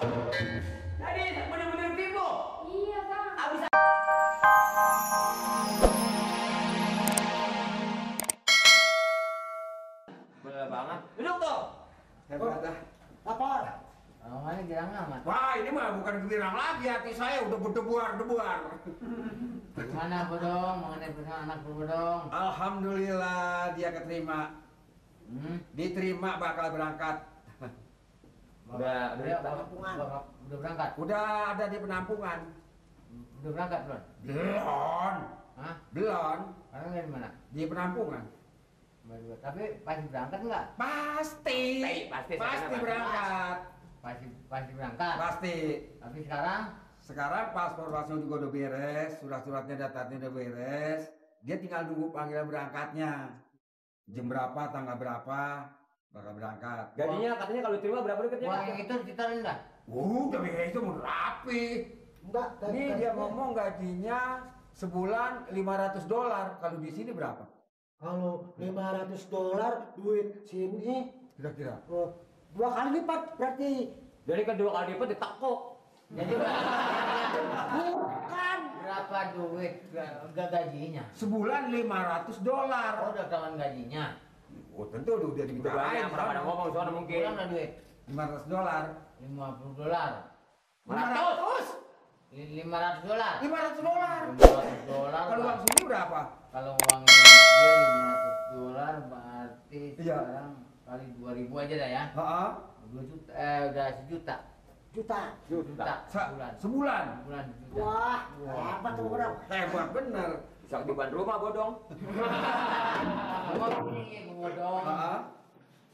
Jadi bener-bener tipu. Iya, Bang. Abis bener banget. Duduk tuh. Hebat dah. Apa? Awalnya girang amat. Wah, ini mah bukan gembirang lagi, hati saya udah berdebar-debar. Gimana Bodong? Mengenai perusahaan anak Bodong? Alhamdulillah dia keterima. Diterima bakal berangkat. Udah Udah berangkat? Udah ada di penampungan. Udah berangkat belum? Belum. Hah? Belum. Sekarang dari mana? Di penampungan. Tapi pasti berangkat nggak? Pasti. Pasti Pasti berangkat. Pasti berangkat. Pasti. Tapi sekarang? Sekarang paspor pasnya juga udah beres, surat-suratnya datanya udah beres. Dia tinggal nunggu panggilan berangkatnya. Jam berapa, tanggal berapa, bakal berangkat. Gajinya katanya kalau diterima berapa diketnya? Uang yang itu kita rendah. Udah itu mau rapi. Enggak, Ini dia ngomong gajinya sebulan $500. Kalau di sini berapa? kalau $500 duit sini Kira-kira. 2 kali lipat berarti. Jadi kedua kali lipat ditekuk. Jadi Bukan. berapa duit gajinya? Sebulan $500. Oh, udah kawan gajinya. Oh tentu udah Itu dibicarain. banyak orang pada ngomong soalnya mungkin. Berapa duit? $500. $50. 500. $500. $500. $500. Kalau uang sini berapa? Kalau uang Indonesia $500 berarti Iya. sekarang kali 2.000 aja dah ya. Heeh. 2 juta, udah sejuta. Juta. Sejuta sebulan. Sebulan. Sebulan sejuta. Wah, hebat tuh orang. Hebat bener. Bisa diban rumah bodong. Ngomong begini, Bu Bodong. Heeh.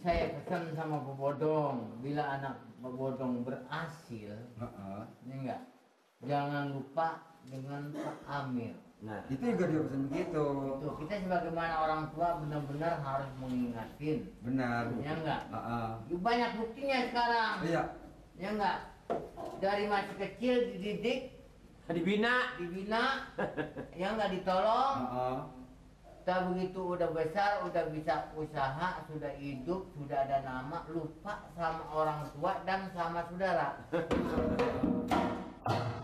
Saya pesan sama Bu Bodong, bila anak Bu Bodong berhasil, Heeh. ini enggak, jangan lupa dengan Pak Amir. Nah, Itu juga dia pesan begitu. Itu kita sebagaimana orang tua benar-benar harus mengingatin. Benar. Ya enggak? Heeh. Banyak buktinya sekarang. Iya. Ya enggak? Dari masih kecil dididik, dibina. ya enggak ditolong. Heeh. Tak begitu udah besar, udah bisa usaha, sudah hidup, sudah ada nama, lupa sama orang tua dan sama saudara.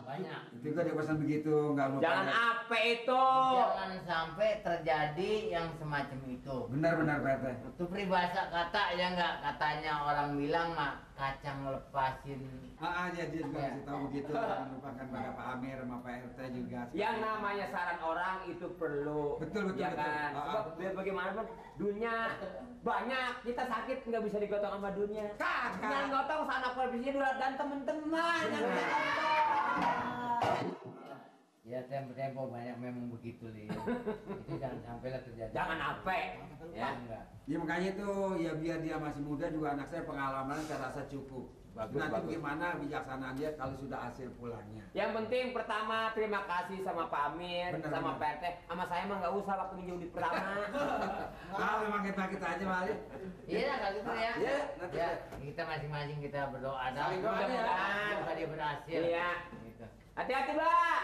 Banyak. Itu juga dia pesan begitu, nggak lupa. Jangan apa itu. Jangan sampai terjadi yang semacam itu. Benar-benar Pak RT. Itu peribahasa kata ya enggak, katanya orang bilang mah kacang lepasin. Dia juga kasih tahu begitu. Jangan lupakan pada Pak Amir sama Pak RT juga. Yang namanya saran orang itu perlu. Betul, ya betul. kan? Sebab biar bagaimanapun dunia banyak, kita sakit nggak bisa digotong sama dunia. Kagak. Yang gotong sanak profesi dan teman-teman yang bisa gotong. Ya tempo-tempo banyak memang begitu Li. Itu jangan sampai lah terjadi. Jangan apa. Ya enggak. Ya makanya itu ya biar dia masih muda juga anak saya pengalaman saya rasa cukup. Bagus, Nanti bagus. bagaimana bijaksanaan dia kalau sudah hasil pulangnya. Yang penting pertama terima kasih sama Pak Amir, Bener, sama bener. Pak RT. Sama saya mah nggak usah waktu minjem duit pertama. Memang kita aja Mali. Iya lah kalau gitu ya. Iya, nanti Ya, kita masing-masing kita berdoa dah. Saling doa, Mudah-mudahan semoga dia berhasil. Iya. Gitu. Hati-hati, Mbak.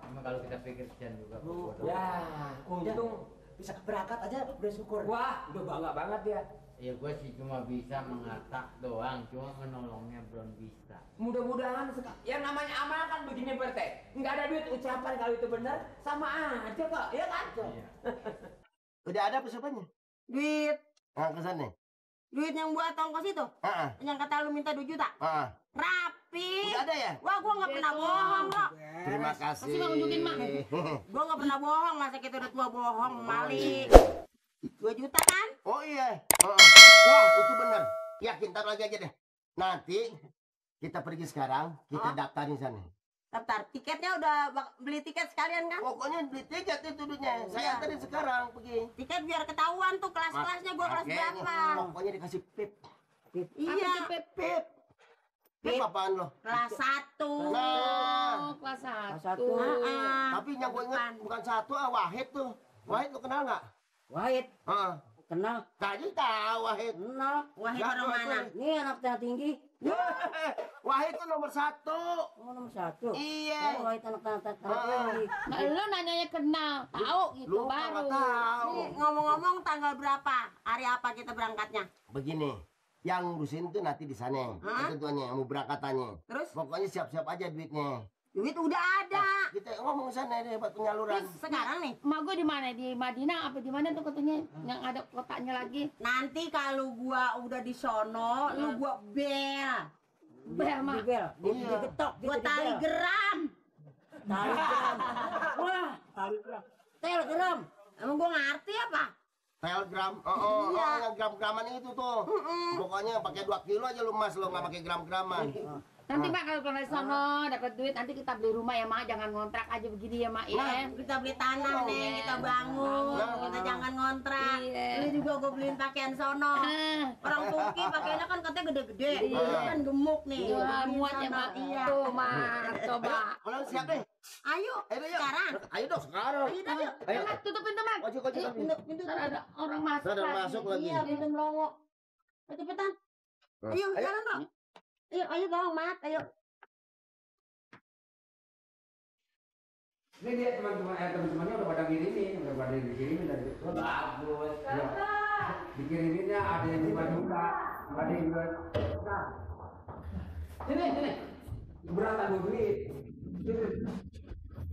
Cuma kalau kita pikir kesian juga. Bu. Bu. Ya, untung. Bisa berangkat aja bersyukur. Wah, udah bangga banget ya. Ya gue sih cuma bisa mengata doang, cuma menolongnya belum bisa. Mudah-mudahan yang namanya amal kan begini Pak RT. Nggak ada duit ucapan kalau itu benar sama aja kok, ya kan? Iya. Udah ada persiapannya? Duit, Nah, kesana. duit yang buat ongkos itu, Heeh. yang kata lu minta 2 juta, Heeh. rapi. Udah ada ya? Wah, gua nggak pernah bohong lo. Terima kasih. Masih Bang unjukin, Mak. Gua nggak pernah bohong, masa kita udah tua bohong, Mali. 2 juta kan? Oh iya. Heeh. Wah, itu benar. Yakin, ntar lagi aja deh. Nanti kita pergi sekarang, kita daftarin sana. Daftar tiketnya udah beli tiket sekalian kan? Pokoknya beli tiket itu duitnya. Saya Iya. anterin sekarang pergi. Tiket biar ketahuan tuh kelas-kelasnya gua kelas Makanya, berapa. Pokoknya dikasih pip. Iya, Pip. Pip apaan lo? kelas 1. Nah, Kelas Satu. 1. tapi yang gue ingat bukan satu, Wahid tuh. Wahid lo kenal nggak? Wahid, Heeh. kenal. Tadi tahu Wahid. Kenal. Wahid Ya, orang mana? Ini anak yang tinggi. Wahid tuh nomor 1. Oh, nomor 1. Iya. Oh, Wahid anak Ah. tinggi. Nah, lu nanyanya kenal, tahu gitu Lupa baru. nggak tahu. Nih, ngomong-ngomong tanggal berapa? Hari apa kita berangkatnya? Begini, Yang ngurusin tuh nanti di sana. Ketentuannya, mau berangkatannya. Terus? Pokoknya siap-siap aja duitnya. Duit udah ada. Kita ngomong sana deh buat penyaluran. Terus sekarang nih, Mak gue di mana? Di Madinah apa di mana tuh katanya yang ada kotaknya lagi? nanti kalau gua udah di sono, lu gua bel. Bel, Mak. Dibel, Iya. digetok, Gua tali geram. Tali geram. Wah, Tali geram. telegram. Emang gua ngerti apa? Telegram, Iya. yang gram-graman itu tuh. Pokoknya pakai 2 kilo aja lu mas, lu nggak pakai gram-graman. Nanti Mak kalau ke sono dapat duit nanti kita beli rumah ya Mak, jangan ngontrak aja begini ya Mak ya. Nah, kita beli tanah nih, kita bangun, kita jangan ngontrak. Iya. Ini juga gua beliin pakaian sono. Ah, Orang Turki pakaiannya kan katanya gede-gede, Iya. kan gemuk nih. iya, Gua beliin muat ya sono. Mak. Iya. Tuh Mak, coba. Kalau siap deh. Ayo, Ayo, yuk. sekarang. Ayo dong sekarang. Ayo, dah, yuk. Ayo. Mak, tutup pintu Mak. Ojek. Pintu Ntar ada orang masuk. Ada lagi. masuk lagi. Iya, pintu melongo. Ayo cepetan. Ayo, jalan dong. Ayo dong, Mat. Ayo. Ini dia teman-temannya udah pada dikirimin dari itu. Bagus. Ya. Dikiriminnya ada yang di Madura, ada yang di nah. Sini. Keberatan gue duit.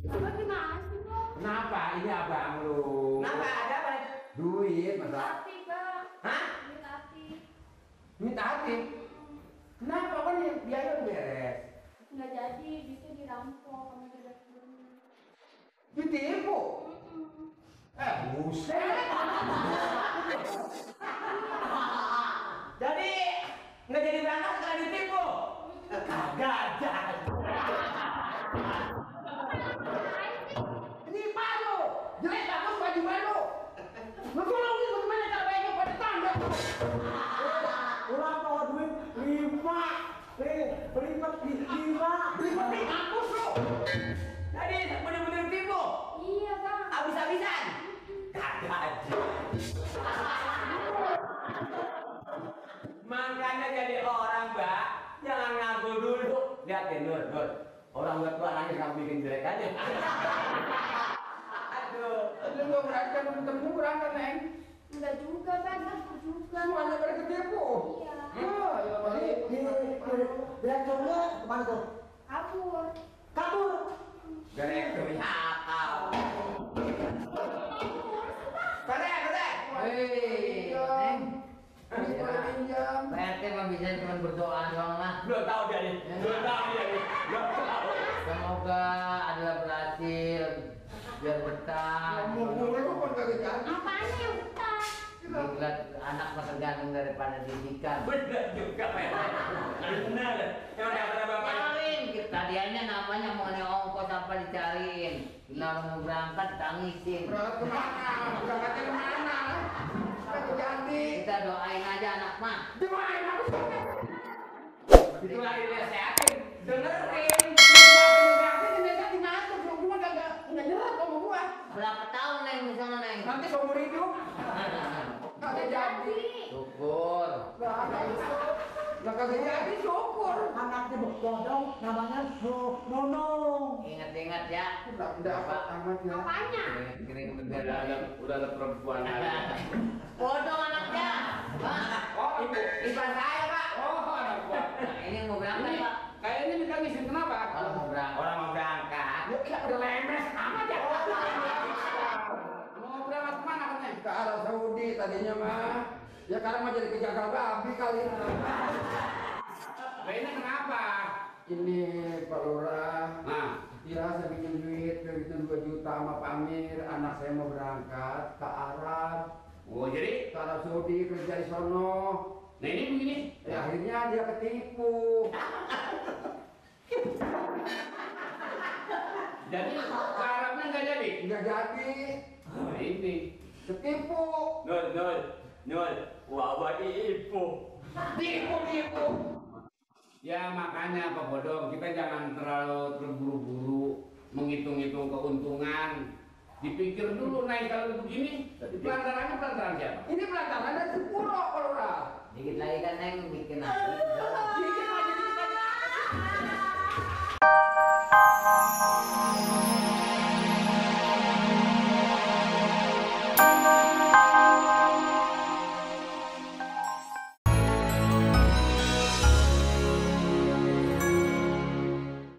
Bapak gimana sih kok? Kenapa? Ini abang lu. Kenapa ada apa? Duit, masa? Hati Kak. Hah? Hati. Minta hati. Kenapa kan biaya udah beres? Nggak jadi, bisa dirampok sama tidak. Ditipu. Buset. Jadi nggak jadi berangkat karena ditipu. Kagak jadi. Ini baru. Jelek bagus baju baru. Lu tolongin bagaimana cara baiknya pada tanda. Ulang bawa duit 5. Berlipat di 5. Lipat nih mampus lu. Jadi bener-bener tipu. Iya Kak. Abis-abisan. Kagak jadi. Makanya jadi orang, Mbak, jangan ngaku dulu. Lihat ya, Nur. Orang udah tua nangis kamu bikin jelek aja. Aduh. Lu gak berangkat, temen-temen berangkat, Neng. Enggak juga Kak, aku juga. Semuanya pada ketipu. Iya. Oh, ya Di direkturnya kemana tuh? Kabur. Kabur. Direktur akal. Kode. Hei, Neng. Ini boleh pinjam. PRT mah bisa cuma berdoa doang lah. Belum tahu dia nih. Belum tahu. Semoga adalah berhasil biar betah. Mulu pun kagak jadi. Apaan yang utang? Diklat anak mah tergantung daripada didikan. Bener juga, Pak. Bener. Yang udah kata Bapak. Cariin, tadiannya namanya mengenai ongkos apa dicariin. Bila mau berangkat tangisin. Berangkat kemana? Berangkatnya kemana? Kagak jadi. Kita doain aja anak mah. Doain aku. Itu lagi dia sehatin. Dengerin. Biasa dimasuk, cuma kagak jelas sama gua. Berapa tahun Neng di sana Neng? Nanti seumur hidup. Kagak jadi. Syukur. Lah kagak jadi syukur. Anaknya bodong namanya Nonong. Ingat-ingat ya. Udah apa amat ya. Apanya? Kirim bendera. Udah ada perempuan lagi. Bodoh anaknya. Hah? Oh, Ipan saya, Pak. Oh, anak gua. Nah, ini mau berangkat Pak. Kayaknya minta ngizin kenapa? Kalau mau berangkat. Orang mau berangkat. Ya kayak udah lemes amat ya. Mau berangkat kemana katanya? Ke Arab Saudi tadinya mah. Ya sekarang mah jadi kejagal babi kali. Lah ini kenapa? Ini Pak Lurah. Nah, Ya saya bikin duit, bikin 2 juta sama Pak Amir. Anak saya mau berangkat ke Arab. oh jadi, Ke Arab Saudi kerja di sono. nah ini begini. Ya akhirnya dia ketipu. Jadi ke Arabnya nggak jadi. Nggak jadi. Oh, ini. Ketipu. Nol. Wah, ibu. Tipu. Ya makanya Pak Bodong, kita jangan terlalu terburu-buru menghitung-hitung keuntungan. Dipikir dulu naik kalau begini, pelantarannya pelantaran siapa? Ini pelantaran dari Sepuro, Pak Lurah. Dikit lagi kan Neng bikin lagi.